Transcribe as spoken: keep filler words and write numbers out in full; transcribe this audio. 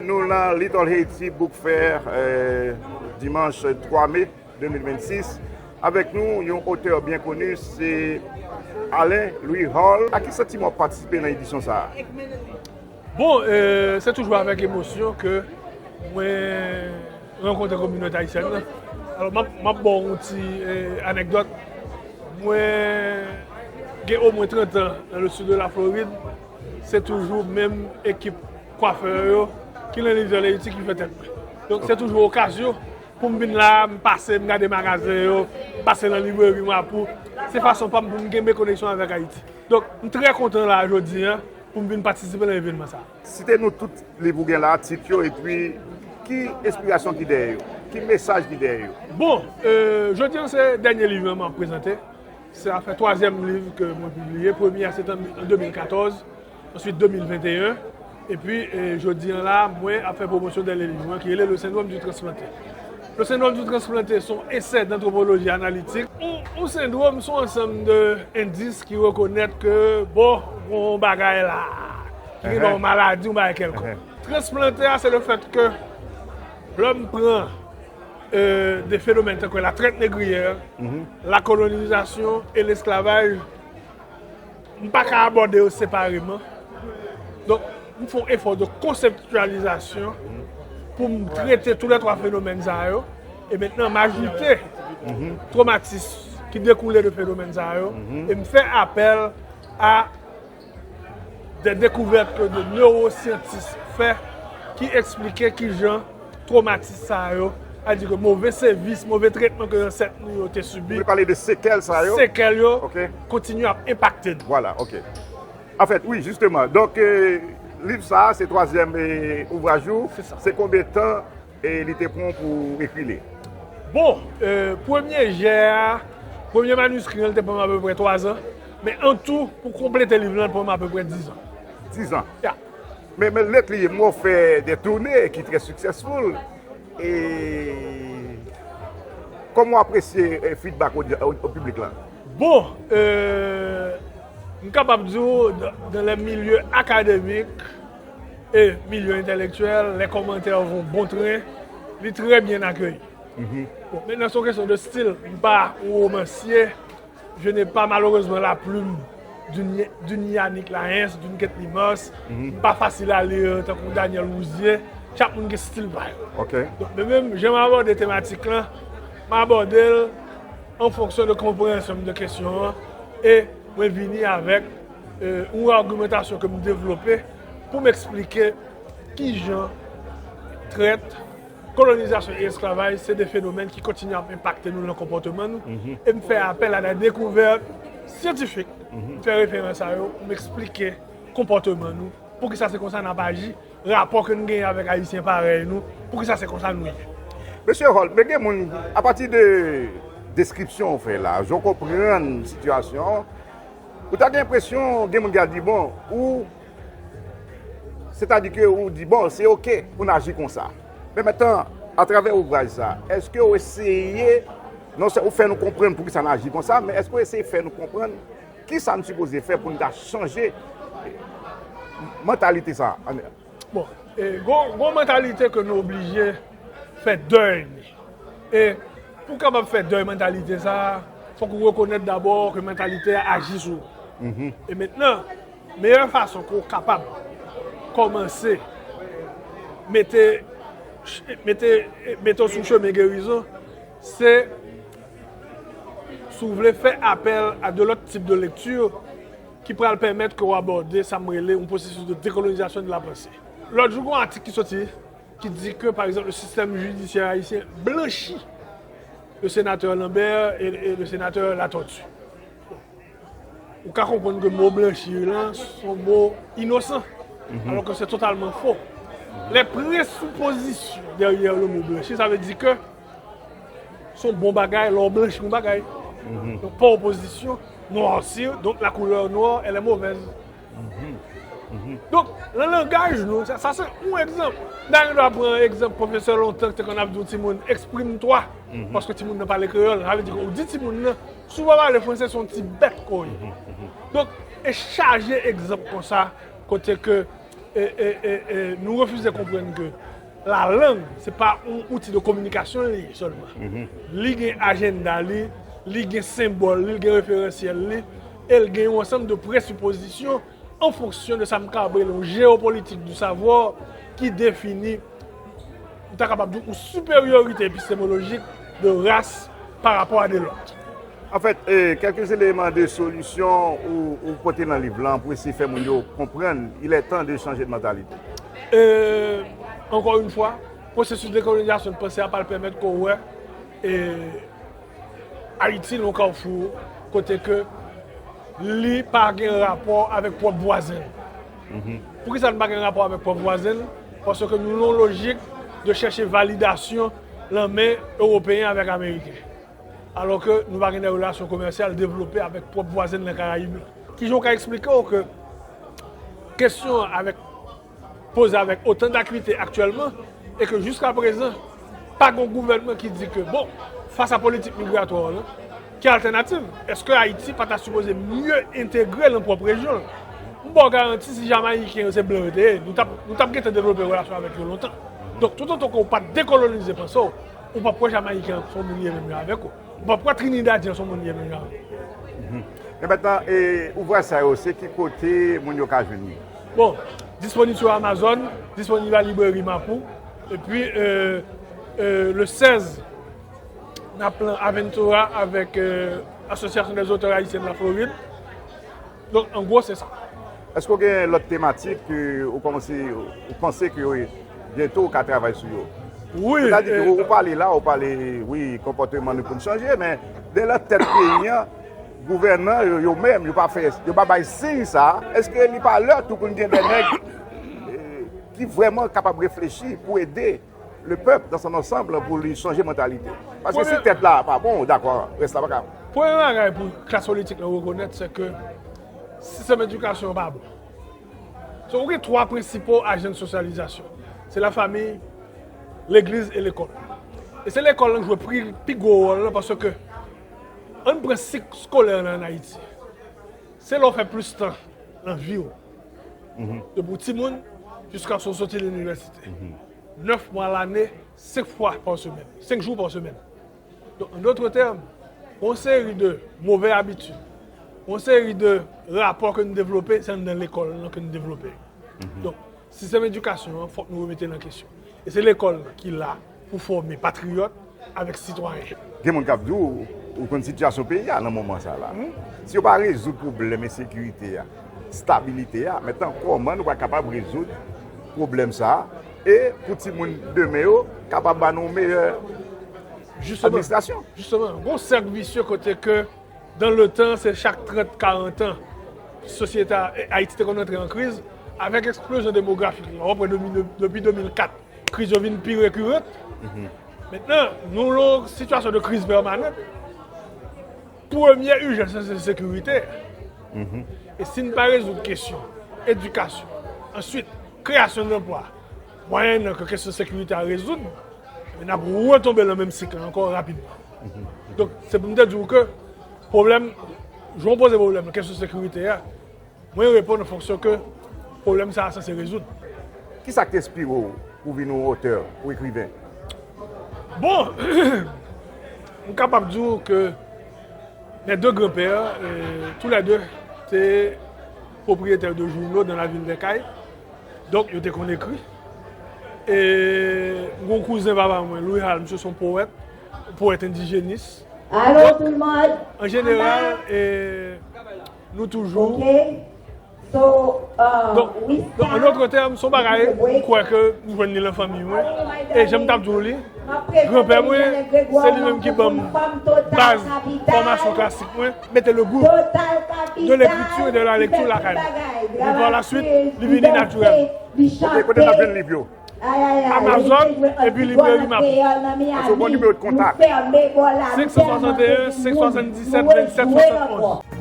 Nou nan Little Haiti Book Fair, euh, dimanch twa me de mil vennsis. Avèk nou, yon otè byen koni, se Alain Louis Hall. Ak ki santiman w ap patisipe nan edisyon sa a? Bon, euh, se toujou avèk emosyon ke mwen rankontre kominote ayisyèn nan. Alò, m ap, m ap ba w yon ti euh, anekdòt. Mwen gen omwen trant an nan le sud de la Florid. Se toujou menm ekip kwafè yo ki nan Little Haiti ki fè tèt mwen. Donk, se toujou okazyon pou m vin la, m pase, m gade magazen yo, m pase nan libreri Mapou. Se fason pa m pou m kenbe koneksyon avèk Ayiti. Donk, m trè kontan la jodi a pou m vin patisipe nan evènman sa a. Site nou tout liv ou gen la, tit yo, epi ki enspirasyon ki dèyè yo? Ki mesaj ki dèyè yo? Bon, euh, jodi an se dènye liv mwen m ap prezante. Sa fè twazyèm liv ke mwen pibliye. Premye a se te an de mil katòz, answit de mil venteyen. Epi, euh, jodi an la, mwen ap fè pwomosyon dènye liv mwen ki rele Le Syndrome du Transplanté. Le Syndrome du Transplanté se yon esè d'antropoloji analitik. Yon, yon sendwòm se yon ansanm de endis ki rekonèt ke, bon, gon bagay la, ki gen yon maladi, yon bagay kèlkonk. Transplante a, se le fèt ke lòm pran euh, de fenomèn tankou la traite négrière, la colonisation et l'esclavage, m pa ka abòde yo separeman. Donk, m fè yon efò de konseptyalizasyon pou m trete tou lè twa fenomèn sa yo. E mentnan, m ajoute twomatis ki dekoule de fenomèn sa yo e m fè apèl a de dekouvèt ke de newosyantis fè ki eksplike kijan twomatis sa yo, sa vle di ke move sèvis, move tretman ke zansèt nou yo te sibi, Ou vle pale de sekèl sa yo? Sekèl yo Ok. Kontinye ap enpakte nou. Vwala, ok. Anfèt, wi, jisteman. Donk, euh, liv sa a, se twazyèm euh, ouvraj ou. Se sa. Se konbyen tan e li te pran pou ekri li? Bon, euh, premye jè a, premye maniskri an, li te pran m apeprè twa zan. Men an tou, pou konplete liv lan, li pran m apeprè diz an. Diz an. Ya. Men, men lèt li, mwen fè de toune ki trè successful. E kòman w apresye eh, feedback o, o, o piblik la? Bon, euh, m kapab di w, dans, dans les milieux académiques et milieux intellectuels, les commentaires vont bon train, li trè byen akeyi. Bon, mentnan, se yon kesyon de stil. M pa yon romansye. Je n'ai pas malheureusement la plume d'une d'une Yanick Lahens, d'une Kate Limars. M pa fasil a li tankou Daniel Rouzier. Chak moun gen stil pa yo. Ok. Donk, men menm jan m abòde tematik lan, m abòde l an fonksyon de konpreyansyon m de kesyon an. E mwen vini avèk euh, yon agimantasyon ke m devlope pou m eksplike kijan trèt, kolonizasyon e esklavaj se de fenomèn ki kontinye ap enpakte nou nan konpòteman nou. E m fè apèl a de dekouvèt syantifik. M fè referans a yo pou m eksplike konpòteman nou. Poukisa se konsa n ap aji, rapò ke n genyen avèk Ayisyen parèy nou, poukisa se konsa nou ye. Mesye Hall, men gen moun, apati de deskripsyon w fè la, jan w konprann sitiyasyon an, ou ta gen enpresyon, gen moun ki ap di, bon, ou, sètadi ke ou di, bon, se ok pou n aji konsa. Men mentnan, atravè ouvraj sa, èske w eseye, non sèlman ou fè nou konprann poukisa n aji konsa, men èske w eseye fè nou konprann kisa n sipoze fè pou n ta chanje mantalite sa? Bon, e, gon, gon mantalite ke nou oblije fè dèy li. E pou w kapab fè dèy mantalite sa, fòk ou rekonèt dabò ke mantalite a aji sou ou. E mentnan, meyè fason ke w kapab kòmanse mete, mete, mete w sou chemen gerizon, se si w vle fè apèl a de lòt tip de lekti ki pral pèmèt ke w abòde sa m rele yon pwosesis de dekolonizasyon de la panse. Lòt jou, gen yon atik ki soti ki di ke, pa egzanp, le système judiciaire haïtien blanchit le sénateur Lambert et, et le sénateur Latortue. Ou ka konprann ke mo blanchi lan se yon mo inosan, alò ke se totalman fo. Les présuppositions derrière le mot blanchi, sa vle di ke se yon bon bagay lè w blanchi yon bagay. Donk, par opposition, noircir, donc la couleur noire, elle est mauvaise. Donk, nan langaj nou, sa, sa se yon egzanp. N ta gen dwa pran egzanp pwofesè lontan ki te konn ap di yon timoun, exprime-toi, paske timoun nan pale kreyòl. Sa vle di ke ou di timoun nan, si w pa pale franse, se yon ti bèt ke w ye. Donk, e chaje egzanp konsa, kote ke E, e, e, e, nou refize konprann ke lalang, se pa yon outi de kominikasyon li ye sèlman. Li gen ajanda li, li gen senbòl li, li gen referansyèl li, e l gen yon ansanm de presipozisyon an fonksyon de sa m ka rele yon jeyopolitik du savoir ki defini, m ta kapab di, yon siperyorite epistemolojik de ras pa rapò a de lòt. Anfèt, e, kèlke eleman de solisyon ou, ou pote nan liv lan pou eseye fè moun yo konprann il est temps de changer de mentalité. E, ankò yon fwa, pwosesis dekolonizasyon de panse a pral pèmèt ke w wè e, Ayiti nan yon kawfou kote ke li pa gen rapò avèk pwòp vwazen l. Poukisa nou pa gen rapò avèk pwòp vwazen l? Paske nou nan yon lojik de chèche validasyon nan men Ewopeyen avèk Ameriken. Alò ke nou pa gen de relasyon komèsyal devlope avèk pwòp vwazen nan Karayib la. Kijan w ka eksplike w ke kesyon avèk poze avèk otan dakite aktyèlman e ke jiskaprezan pa gen yon gouvènman ki di ke, bon, fas a politik migratwa w lan, ki altènativ? Èske Ayiti pa ta sipoze mye entegre nan pwòp rejyon l? M ba w garanti, si Jamayiken yo se blan yo te ye, nou t ap, nou t ap gentan devlope relasyon avèk yo lontan. Donk, toutotan ke w pa dekolonize panse w, ou p ap wè Jamayiken an se yon moun li ye menm jan avèk ou. Ou p ap wè Trinidadyen an se yon moun li ye menm jan avèk ou. Men mentnan, e, ouvraj sa yo, se ki kote moun yo ka jwenn li? Bon, disponib sou Amazon, disponib a libreri Mapou. Epi, e, e, le sèz, n ap lan Aventura avèk e, Association des auteurs haïtiens de la Floride. Donk, an gwo, se sa. Èske w gen lòt tematik ke ou kòmanse, ou panse ke byento ou ka travay sou yo? Wi. Sètadi ke e, ou pale la, ou pale, wi, konpòteman nou pou n chanje, men de nan tèt peyi an, gouvènan yo, yo menm, yo pa fè, yo pa bay siy sa. Èske li pa lè tou pou n gen de nèg e, ki vrèman kapab reflechi pou ede le pèp dans son ensemble pou li chanje mantalite? Paske si tèt la pa bon, dakò, rès la pa ka. Premye bagay pou klas politik lan rekonèt, se ke sistèm edikasyon an pa bon. So, ou gen twa prensipo ajan de sosyalizasyon. Se lafanmi, legliz e lekòl. E se lekòl lan ki jwe pi, pi gwo wòl lan paske ann pran sik eskolè an ann Ayiti. Se lè w fè plis tan nan vi w. Depi w timoun jiskaske w soti linivèsite. Nèf mwa lane, senk fwa pa semèn, senk jou pa semèn. Donk, an dòt tèm, yon seri de move abitid, yon seri de rapò ke nou devlope, se anndan lekòl lan ke nou devlope. Donk, sistèm edikasyon an, fòk nou remete l an kesyon. E se lekòl lan ki la pou fòme patriyòt avèk sitwayen. Gen moun k ap di w, ou konn sitiyasyon peyi a nan moman sa la. Si yo pa rezoud pwoblèm ensekirite a, stabilite a, mentnan kòman nou pral kapab rezoud pwoblèm sa a e pou timoun demen yo kapab ba nou yon meyè administrasyon? Jisteman, gon sèk visye kote ke dans le temps, se chak trant, karant an, sosyete a, Ayiti te konn antre an kriz, avèk eksplozyon demografik lan, w ap wè depi, depi de mil kat, kriz yo vin pi rekirant. Mentnan, nou nan yon sitiyasyon de kriz pèmanan. Premye ijans lan se sekirite. E si n pa rezoud kesyon edikasyon, answit, kreyasyon danplwa, mwayennan ke kesyon sekirite a rezoud, n ap retonbe nan menm sik lan ankò rapidman. Donk, se pou m te di w ke pwoblèm, jan w poze pwoblèm nan kesyon sekirite a, mwen reponn an fonksyon ke pwoblèm sa a sanse rezoud. Kisa k te enspire w pou w vin yon otè, yon ekriven? Bon, m kapab di w ke mes deux grands-pères, euh, tous les deux, te pwopriyetè de journaux dans la ville des Cayes. Donk, yo te konn ekri. E m gen yon kouzen papa mwen, Louis Hall, misye se yon powèt, powèt endijenis. Donk, an jeneral, e, nou toujou. Donk, donk, an dòt tèm, se yon bagay m kwè ke m jwenn li nan fanmi mwen. E jan m t ap di w li, granpè mwen, se li menm ki ban m baz fòmasyon klasik mwen, mete le goût de l'écriture et de la lecture lakay mwen. Epi par la suite, li vini natirèlman. Ok, kote n ap jwenn liv yo? Amazon epi libreri Mapou. Paske w gon nimewo de kontak. Senk san swasanteyen, senk san swasanndisèt, vennsèt, swasantonz.